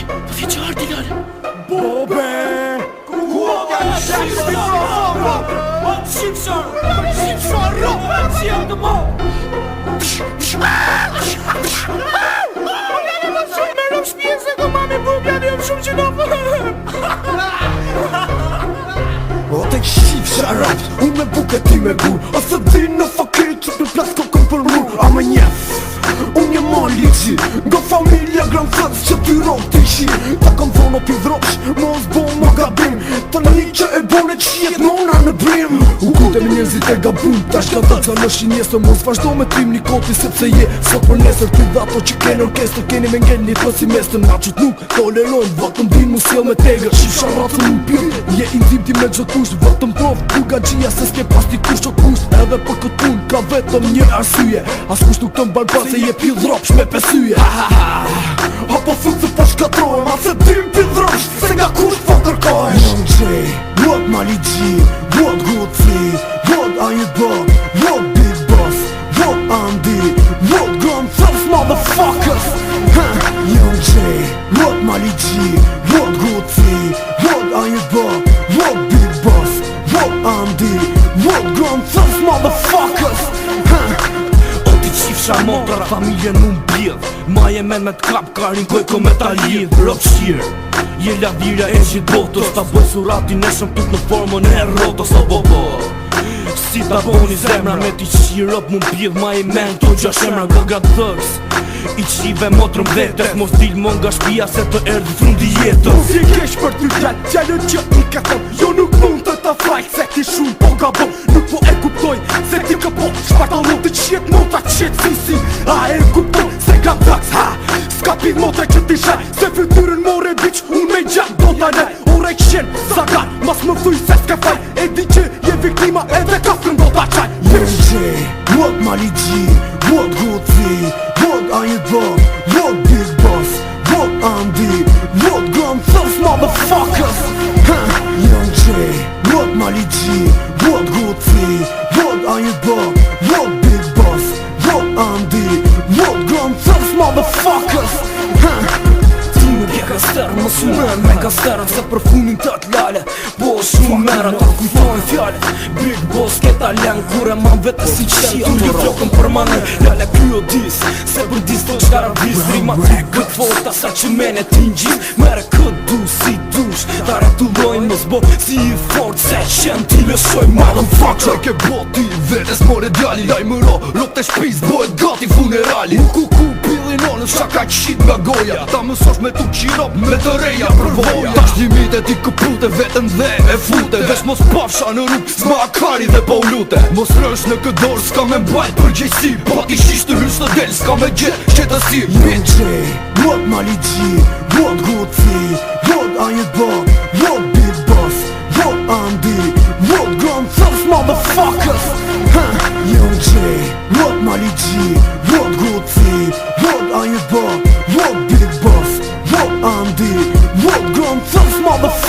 Po vjen që arti lale. Bobe! Ku janë shqipë Po shqipshar, po shqipshar, po qjell të mo. Po lale më shumë me rëmë shpije se ko mami bub janë jam shumë që O të shqip sharap, unë me buke ti me gur A se di në fakir që të plas kokën për mur A më njef, unë një maliqi Nga familja Grand Theft që ty rog të ishi Ta kom thonë o pi dhrosh, mos bo më gabim Të një që e bone që jetë nona në brim U kute me njerëzit e gabum Tash ka dhënë ca në shinjesër Mos vazhdo me trim një koti sepse je Sot për nesër ty dhe ato që keni orkestër Keni me ngel një të simestër Na qëtë nuk tolerojnë Vetëm din mu sjell me tegër Shifsha racën në pjell Je intim ti me çdo kusht Vetëm prof bugagjia se s'ke pas ti kush o kusht Edhe për këtë punë ka vetëm një arsye Askush nuk të mban pas se je pidhropsh me pesyje Ha ha ha Apo thu se po shkatrojmë A se dim pidhropsh se nga kush po kërkojmë Young J, what Mali G, what Gucci What are you bug, what Big Boss What Andy, what Grand Theft motherfuckers huh? Young J, what Mali G, what Gucci What are you bug, what Big Boss What Andy, what Grand Theft motherfuckers huh? O ti qifsha motra, familjen mu mbledh Maje men me t'kap, karin kojko me ta lidh Ropshir, je lavira e gjithë botës Ta bëj suratin e shëmtut në formën e rrotës O bo bo Si ta boni zemra me ti qirop mu mbledh Maje men këto gjash emra nga Grand Thugs I qive motrën vetes Mos dil mo nga shpia se të erdhi fundi jetës Si keq për ty djal, djalët që i ka thon Jo nuk mund të të faj se ti shumë po gabon Nuk po e kuptoj se ti kë po Shpartallo të qjet motra qet si si A e kuptoj se Grand Thugs ha S'ka pit motra që ti shaj Se fytyrën more biq unë me gjak do ta laj Ore qen, zagar, mas më thuj se s'ke faj E di që je viktima edhe kafkën do ta qaj Young J, what Mali G, what Gucci, what are you bug, what Big Boss, what Andy, what Grand Theft motherfuckers huh? Young J, what Mali G, what Gucci, what are you bug, what Big Boss, what Andy, what Grand Theft motherfuckers huh? Ti nuk je gangster, mos u merr me gangsterën Se për fundin të të lale Po shumë mera ta kujtojnë fjalët Big boss ke talent kur e man vetë si qen Tu një flokën për manë Lale ky o dis Se për dis të qkara vis Rima ty këtë forta sa që mene ti ngjit Mere këtë du si dush Ta rretullojnë mos bo si i fort Se qen ti lëshoj motherfucker Qa ke boti, vetes more djali Lajmëro, rop të shpis, bëhet gati funerali U ku ku pillin onës, qa ka qit nga goja Ta mësosh me tu qirop, me të reja përvoja Tash limite ti këpute, vetën dhe e fute Vesh mos pafsha në rrug, s'ma akari dhe po u lute Mos rësh në këtë dorë, s'ka me mbajt përgjegjësi Po ti shish të hysh të del, s'ka me gjet qetësi Young Bitch J, what Mali G, what Gucci, what are you bug, what Big Boss, what Andy, what Grand Theft motherfuckers huh? Young J, what Mali G, what Gucci, what are you bug, what Big Boss, what Andy, what Grand Theft motherfuckers.